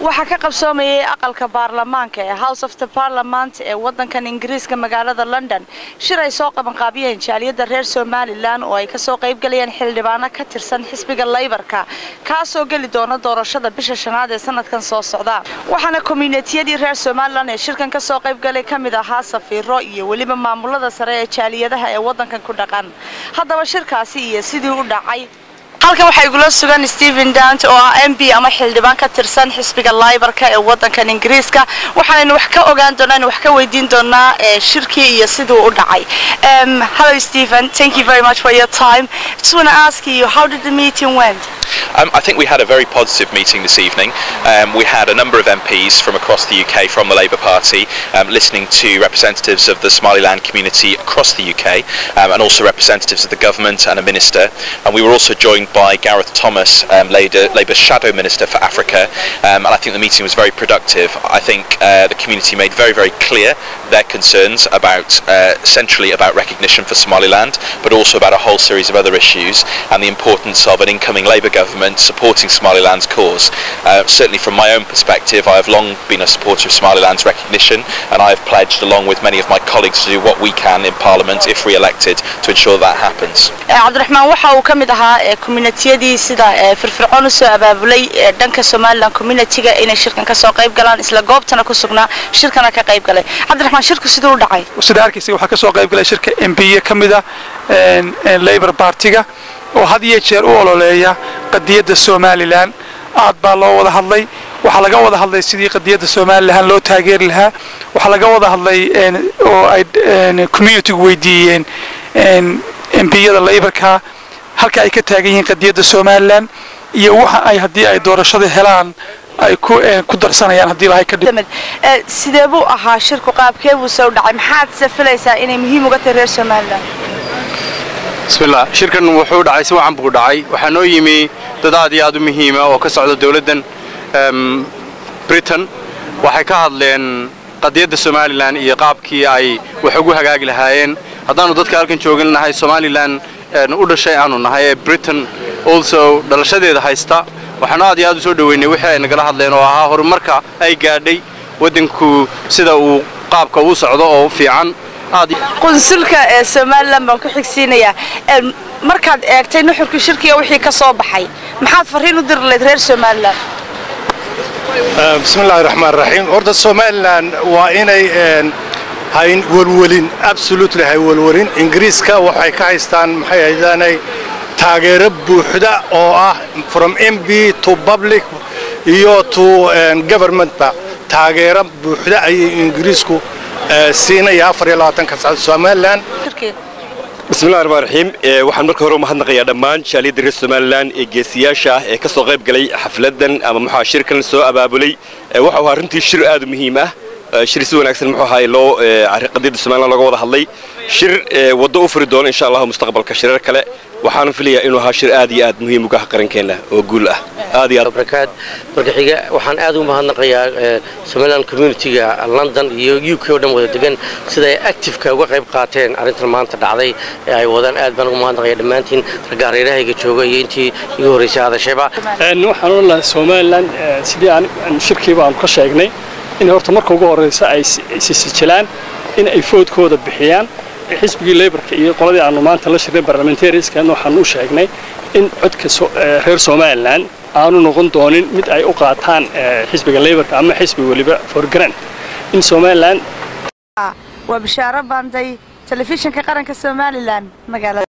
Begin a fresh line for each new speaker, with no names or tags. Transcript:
Waxaa ka qabsoomayay aqalka baarlamaanka ee House of the Parliament ee wadankan Ingiriiska, magaalada London, shir ay soo qabanqaabiyeen jaaliyadda reer Somaliland oo ay kasoo qaybgalayeen xildhibaano ka tirsan xisbiga Labourka, kaasoo geli doona doorashada bisha shanaad ee sanadkan soo socda. Waxaana communityyadii reer Somaliland ee shirkan kasoo qaybgalay ka mid ahaa safiiro iyo weliba maamulada sare ee jaaliyadaha ee wadankan ku dhaqan. Haddaba shirkaasi iyo sidii u dhacay, halkan waxaa igula sugan Stephen Daunt oo ah MP ama xildhibaan ka tirsan xisbiga Labourka ee wadankan Ingiriiska. Waxaanaynu wax ka ogaan doonaa, wax ka weydiin doonaa shirkii iyo siduu u dhacay. Hello Stephen, thank you very much for your time. Just want to ask you, how did the meeting went?
I think we had a very positive meeting this evening. We had a number of MPs from across the UK from the Labour Party listening to representatives of the Somaliland community across the UK and also representatives of the government and a minister. And we were also joined by Gareth Thomas, Labour's Shadow Minister for Africa, and I think the meeting was very productive. I think the community made very, very clear their concerns about, centrally about recognition for Somaliland, but also about a whole series of other issues and the importance of an incoming Labour government supporting Somaliland's cause. Certainly from my own perspective, I have long been a supporter of Somaliland's recognition, and I have pledged, along with many of my colleagues, to do what we can in Parliament, if re-elected, to ensure that happens.
Cabdiraxmaan waxa uu ka mid ahaa communityyadii sida firfircoon usoo abaabulay dhanka Somaliland community-ga inay shirkan kasoo qayb galaan, isla goobtana ku sugnaa, shirkana ka qayb galay. Cabdiraxmaan, shirku siduu u dhacay?
Sida arkaysa, waxaa kasoo qayb galay shirka MP ka mida Labour Partyga oo had iyo jeer u ololeeya qadiyadda Somaliland. Aad baa loo wada hadlay. Waxaa laga wada hadlay sidii qadiyadda Somaliland loo taageeri lahaa. Waxaa laga wada hadlay oo ay communitygu weydiiyeen MP-yada Labourka halka ay ka taagan yihiin qadiyadda Somaliland iyo waxa ay haddii ay doorashada helaan ay ku darsanayaan haddii Ilahay ka dhig.
Sidee buu ahaa shirku? Qaabkee buu soo dhacay? Maxaad se filaysaa inay muhiim uga tahay reer Somaliland?
Bismillah, shirkan wuxuu dhacay si wacan buu dhacay. Waxaa noo yimi dad aad iyo aad u muhiima oo ka socda dowladdan Britain. Waxay ka hadleen qadiyadda Somaliland iyo qaabkii ay wax ugu hagaagi lahaayeen. Haddaannu dadka halkan joogin nahay, Somaliland u dhashay aanu nahay ee Britain also dhalashadeeda haysta, waxaanu aad iyo aad u soo dhoweynay wixii ay nagala hadleen oo ahaa horumarka ay gaadhay waddanku, sida uu qaabka uu socdo oo fiican aad.
Qunsulka ee Somaliland baan ku xigsiinayaa. Markaad eegtay nuxurkii shirkiga, wixii ka soo baxay, maxaad farriin u diri lahayd reer Somaliland?
Bismi Illaahi Raxmaan Raxiim. Horta Somaliland waa inay hayn welwelin, absolutely hay welwelin. Ingiriiska waxay ka haystaan, maxay haydaanay, taageero buuxda oo ah from MP to public iyo to governmentba. Taageero buuxda ayay Ingiriisku siinaya 24-ka saac Somaliland.
Bismillahi Raxmaan Raxiim. Waxaan marka hore u mahadnaqayaa dhammaan jaaliyadda reer Somaliland ee geesiyaasha ah ee ka soo qayb galay xafladdan ama muxaa shirkan soo abaabulay. Waxa uu ahaa runtii shir aad u muhiim ah, shir si wanaagsan muxuu ahaay loo qadiyadda Somaliland looga wada hadlay, shir waddo u furi doono insha Allahu mustaqbalka shirar kale. Waxaanu filayaa inuu ahaa shir aad iyo aad muhiim uga ah qarankeenna oo guul ah aad iyo aad.
Barakaad. Marka xiga, waxaan aad ugu mahadnaqayaa Somaliland community-ga London iyo UK oo dhan wada degan sida ay active-ka uga qayb qaateen arrintan maanta dhacday ee ay wadaan. Aad baan ugu mahadnaqayaa dhammaantiin, ragga hareerahayga jooga iyo intii igu horreysay hadashayba.
Waxaan odhan lahaa Somaliland, sidii aan shirkiiba aanu ka sheegnay, in horta marka ugu horreysa ay isisijilaan, in ay vote-kooda bixiyaan xisbigii Labourka. Iyo qoladii aanu maanta la shirnay parliamentarianskan, waxaan u sheegnay in codka reer Somaliland aanu noqon doonin mid ay u qaataan xisbiga Labourka ama xisbi weliba for grant in Somaliland.
Waa Bishaaro Baanday, Telefishinka Qaranka Somaliland, magaalada.